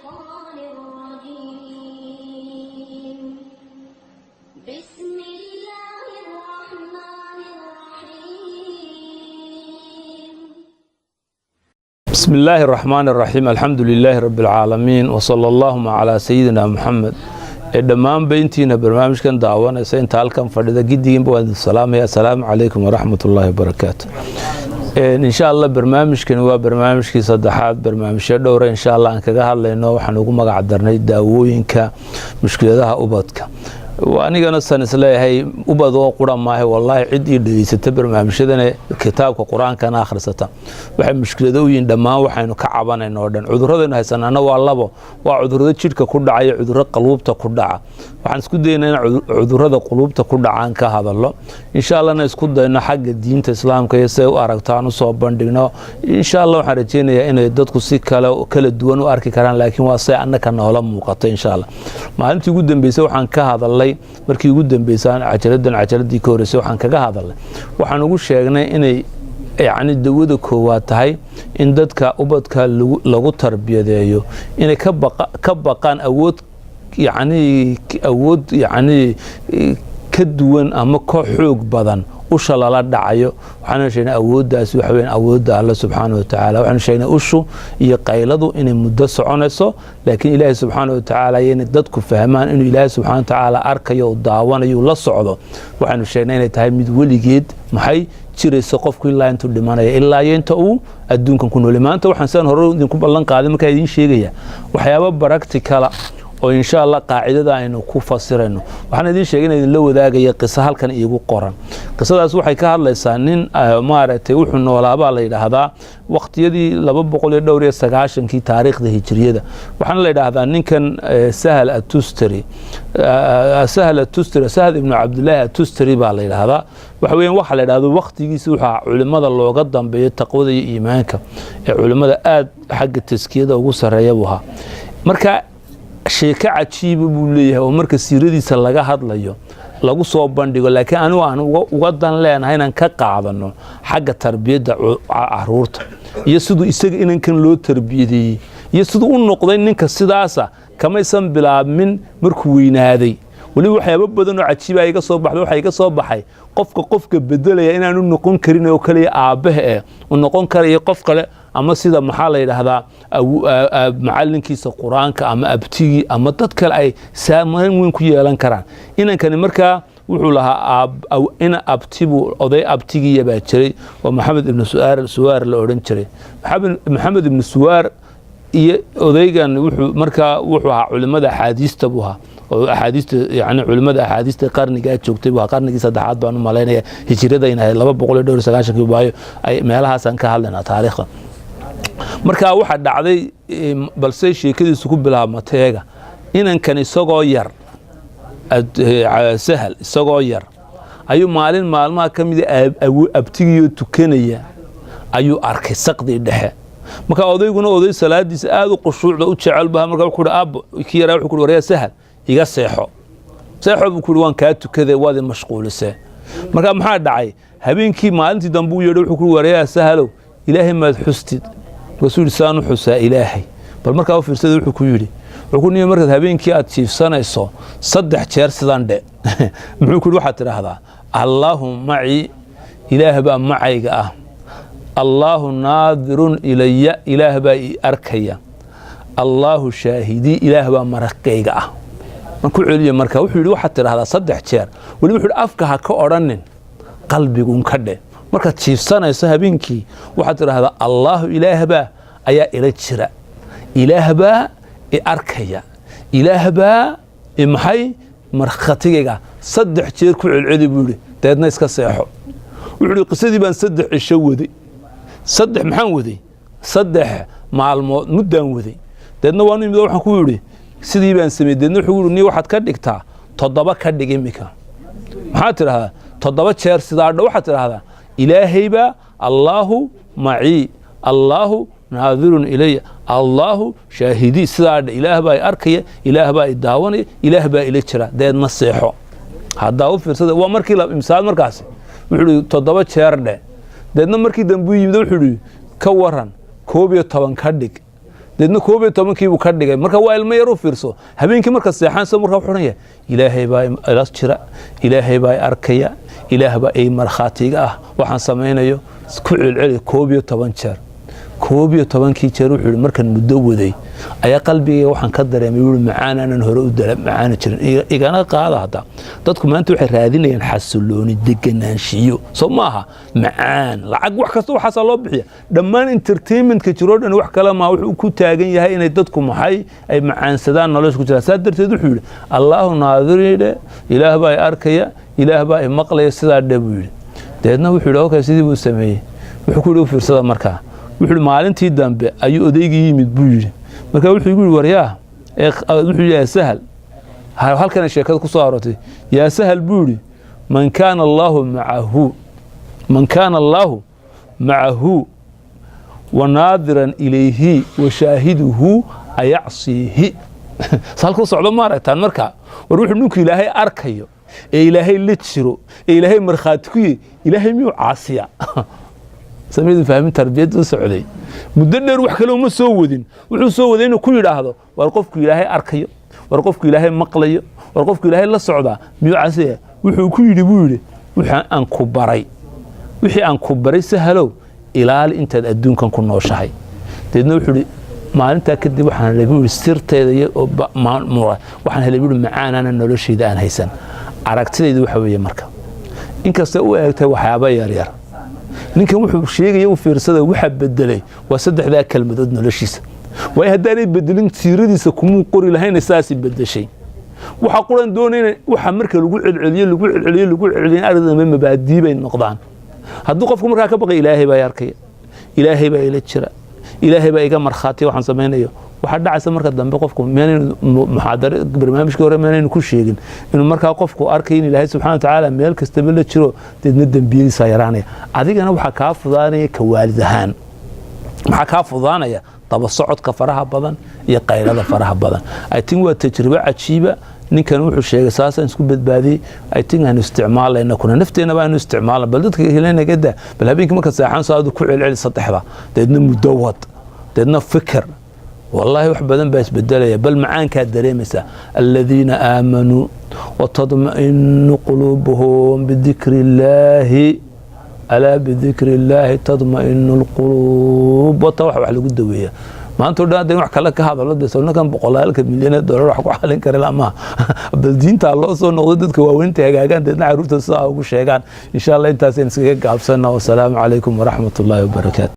الشيطان الرجيم. بسم الله الرحمن الرحيم. بسم الله الرحمن الرحيم، الحمد لله رب العالمين، وصلى اللهم على سيدنا محمد. Ee dhammaanba intiina barnaamijkan daawanaysa, inta halkan fadhida, gidigiinba waan idin salaamaya. Asalaamu calaykum waraxmat ullaahi wabarakaatu. Insha Allah, barnaamijkani waa barnaamijkii saddexaad, barnaamijyo dhowra insha Allah aan kaga hadlayno. Waxaan ugu magac darnay daawooyinka mushkiladaha ubadka. Anigana san isleeyahay ubad oo qura maaha, wallaahi cid ii dhegeysata barnaamijyadana, kitaabka Qur-aankana akhrisata, waxay mushkilado u yihiin dhammaan waxaynu ka cabanayno oo dhan. Cuduradaynu haysanaana waa labo: waa cudurado jidhka ku dhaca iyo cudurro qaluubta ku dhaca. Waxaan isku daynaa in cudurada quluubta ku dhacaan ka hadallo, insha Allahna isku dayno xagga diinta Islaamka iyo siday u aragto aan usoo bandhigno. Insha Allah, waxaan rajeynayaa inay dadku si kale kala duwan u arki karaan, laakiin waa say annaka noola muuqato. Insha Allah, maalintii ugu dambeysay waxaan ka hadalnay, markii ugu dambeysay cajaladan, cajaladii ka horreysay, waxaan kaga hadalnay, waxaan ugu sheegnay inay yacni dawada koowaad tahay in dadka ubadka lagu tarbiyadeeyo inay ka baqaan awood, yacni awood yacni ka duwan ama ka xoog badan usha lala dhacayo. Waxaanu sheegnay awooddaasi waxa weyan awoodda Alle subxaana wa tacaala. Waxaanu sheegnay ushu iyo qayladu inay muddo soconayso, laakiin Ilaahay subxaana wa tacaala inay dadku fahmaan inuu Ilaahay subxaana wa tacaala arkayo, uu daawanayo, uu la socdo. Waxaanu sheegnay inay tahay mid weligeed maxay jirayso qofku ilaa intuu dhimanaya, ilaa iyo inta uu adduunkan ku noolay. Maanta waxaan sidaan hore idinku ballan qaaday markaa idiin sheegaya waxyaabo practical ah oo insha Allah qaacidada aynu ku fasirayno. Waxaan idiin sheegay in idinla wadaagaya qiso halkan iigu qoran. Qisadaas waxay ka hadlaysaa nin maaragtay wuxuu noolaabaa la yidhaahdaa waqtiyadii 294-kii taariikhda Hijriyada. Waxaana la yidhaahdaa ninkan Sahal Atustari, Sahal Atustari, Sahal ibnu Cabdillaahi Atustari baa la yidhaahdaa. Waxa weeyaan waxa la yidhahdo waqtigiisi wuxuu culimmada looga dambeeyo taqwada iyo iimaanka ee culimmada aad xagga taskiyada ugu sarreeya buu ahaa. Marka sheeko cajiiba buu leeyahay oo marka siiradiisa laga hadlayo lagu soo bandhigo, laakiin anigu aan uga dan leenahay inaan ka qaadano xagga tarbiyadda caruurta iyo siduu isaga inankan loo tarbiyadeeyey iyo siduu u noqday ninka sidaasa. Kamaysan bilaabmin markuu weynaaday. Weliba waxyaabo badan oo cajiiba iga soo baxda. Waxaa iga soo baxay qofka bedelaya inaanu noqon karin oo kaliya aabbaha eh, uu noqon karayo qof kale, ama sida maxaa la yidhaahdaa, macalinkiisa Qur-aanka ama abtigii ama dad kale ay saamayn weyn ku yeelan karaan inankani. Markaa wuxuu lahaa ina abtibu, oday abtigiiya baa jiray oo Maxamed ibnu Suwaar la odhan jiray. Maxamed ibnu Suwaar iyo odaygan wuxuu markaa wuxuu ahaa culimmada axaadiista buu ahaa, oo axaadiista, yani culimmada axaadiista qarnigaa joogtay buu ahaa. Qarnigii saddexaad baan u malaynaya Hijrada in ahayd, 294-kii baayo ay meelahaasaan ka hadlaynaa taariikhda. Marka waxaa dhacday, balse sheekadiisu ku bilaabmateega, inankan isagoo yar, Sahal isagoo yar, ayuu maalin maalmaha ka mida abtigiioo tukanaya ayuu arkay saqdii dhexe. Marka odayguna oday salaadiisa aada u qushuucda u jecel baha. Marka wuxuu uhi aabbo, kii yaraa wuxuu ku uhi: "Waryaa Sahal, iga seexo, seexo," buu ku uhi, "waan kaa tukaday, waad i mashquulisee." Marka maxaa dhacay? Habeenkii maalintii dambe u yeedhay, wuxuu ku uhi: "Waryaa Sahalow, Ilaahay maad xustid?" Markaasuu yidhi: "Saan u xusaa Ilaahay?" Bal markaa u fiirsada wuxuu ku yidhi. Wuxuu ku niyo: "Markaad habeenkii aad jiifsanayso, saddex jeer sidan dhe." Muxuu ku yidhi? "Waxaad tidhaahdaa: Allaahu maci, Ilaah baa macayga ah. Allaahu naadirun ilaya, Ilaah baa i arkaya. Allaahu shaahidii, Ilaah baa maraqayga ah." Man ku celiyo. Marka wuxuu yidhi: "Waxaad tidhahdaa saddex jeer." Weliba wuxuu yidhi: "Afka ha ka odhanin, qalbiguun ka dhe. Markaad jiifsanayso habeenkii, waxaad tidhaahdaa: Allaahu, Ilaah baa ayaa ila jira, Ilaah baa i arkaya, Ilaah baa i maxay markhatigayga. Saddex jeer ku celceli," buu yidhi, "dabeedna iska seexo." Wuxuu yidhi: "Qisadii baan 3 cisho waday." Saddex maxaan waday? 3 maalmood muddaan waday. Deedna waanu imid, waxaan ku yidhi sidii baan sameeyey. Deedna wuxuu yidhi: "Ni waxaad ka dhigtaa toddoba, ka dhig imika. Maxaad tidhahdaa? Toddoba jeer sidaa dha. Waxaad tidhahdaa: Ilaahaybaa, Allaahu macii, Allaahu naadirun ilaya, Allaahu shaahidii. Sidaa dha: Ilaah baa i arkaya, Ilaah baa i daawanaya, Ilaah baa ila jira. Deedna seexo." Haddaa u fiirsada, waa markii la imsaad. Markaasi wuxuu ihi: "Toddoba jeer dhe." Deedna markii dambe u yimid, wuxuu ihi: "Ka waran 11 ka dhig?" Deedna 11kii buu ka dhigay. Marka waa ilmo yar, u fiirso. Habeenkii marka seexaan soo markaa wuxuu odhanaya: Ilaahay baa ila jira, Ilaahay baa i arkaya, Ilaah baa ii markhaatiga ah waxaan samaynayo. Ku celceli 11 jeer. 11kii jeer, wuxuu yihi, markaan muddo waday ayaa qalbigayga waxaan ka dareemay, wuxuu macaan aanan hore u macaani jirin. Igana qaada hadda, dadku maanta waxay raadinayaan xasilooni, deganaanshiyo, soo maaha? Macaan, lacag, wax kasta waxaasaa loo bixiya. Dhammaan entertainmentka jiroo dhan wax kale maa, wuxuu ku taagan yahay inay dadku maxay ay macaansadaan nolosha ku jiraan. Saa darteed wuxuu yidhi: Allaahu naadirii dhe, Ilaah baa i arkaya, Ilaah baa i maqlaya, sidaa dhe, buu yidhi. Dabeedna wuxuu yidhi okay, sidii buu sameeyey. Wuxuu ku yidhi, u fiirsada markaa, wuxuu yidhi maalintii dambe ayuu odaygii yimid, buu yidhi. Marka wuxuu igu yidhi: waryaa, wuxuu yidhi, yaa Sahal, halkana sheekada ku soo aroortay. Yaa Sahal, buu yidhi, man kaana Allaahu macahu, man kaana Allaahu macahu wa naadiran ilayhi wa shaahiduhu ayacsiihi? Halkuu socdo ma aragtaan? Marka war wuxuu ninku Ilaahay arkayo ee Ilaahay la jiro ee Ilaahay markhaati ku yahy, Ilaahay miyuu caasiya? Samaydin fahmin? Tarbiyad u socday muddo dheer, wax kale uma soo wadin. Wuxuu soo waday inuu ku yidhaahdo: war qofku Ilaahay arkayo, war qofku Ilaahay maqlayo, war qofku Ilaahay la socdaa, miyuu caasiyaya? Wuxuu ku yidhi, buu yidhi, wixii aan ku baray, wixii aan ku baray, Sahalow, ilaali intaad adduunkan ku nooshahay. Deedna wuxuu yidhi maalintaa kadib waxaan helay, buu yidhi, sirteeda iyo waxaan helay, buu yidhi, macaanaana noloshayda aan haysan. Aragtidaydu waxa weeye, marka inkastay u eegtay waxyaaba yaryar, ninkan wuxuu sheegaya, u fiirsada, waxa bedelay waa saddexdaa kelmadood noloshiisa. Waayo haddaanay bedelin, siiradiisa kumuu qori lahayna. Saasay bedeshay. Waxa quran doonayna, waxa marka lagu celceliyo, lagu celceliyo, lagu celceliyo, in arrin dambe mabaadii bay noqdaan. Hadduu qofku markaa ka baqay Ilaahay baa arkaya, Ilaahay baa ila jira, Ilaahay baa iga markhaatiya waxaan samaynayo, waxaa dhacaysa marka dambe qofku meenaynu muxaadaro barnaamijkii hore meenaynu ku sheegin inuu markaa qofku arkay in Ilaahay subxana wa tacaala meel kastaba la jiro. Deedna dembiyadiisa yaraanaya. Adigana waxaa kaa fudaanaya, ka waalid ahaan maxaa kaa fudaanaya? Daba socodka faraha badan iyo qaylada faraha badan. I think waa tajribo cajiiba. Ninkan wuxuu sheegay saasaan isku badbaadiyey. I think aanu isticmaalayna kuna nafteenaba aanu isticmaalna. Bal dadka helenagada, bal habeenkii marka seexan soo aadu ku celceli saddexda, deedna muddo wad, deedna fikir. Wallahi wax badan baa isbedelaya, bal macaankaa dareemaysaa. Aladiina aamanuu watadma'inu quluubuhum bidikri illaahi, alaa bidikri illaahi tadma'inu alquluub. Wata wax lagu daweeya maanta o dhan. Haddayn wax kale ka hadalo, dee sonakan boqolaalka milyan ee dollar wax ku xalin kara lamaha. Bal diintaa loo soo noqdo, dadka waaweynta hagaagaan, deedna carruurta sidaa ugu sheegaan, insha Allah. Intaasaynu iskaga gaabsana. Wasalaamu calaykum waraxmat ullaahi wabarakaatu.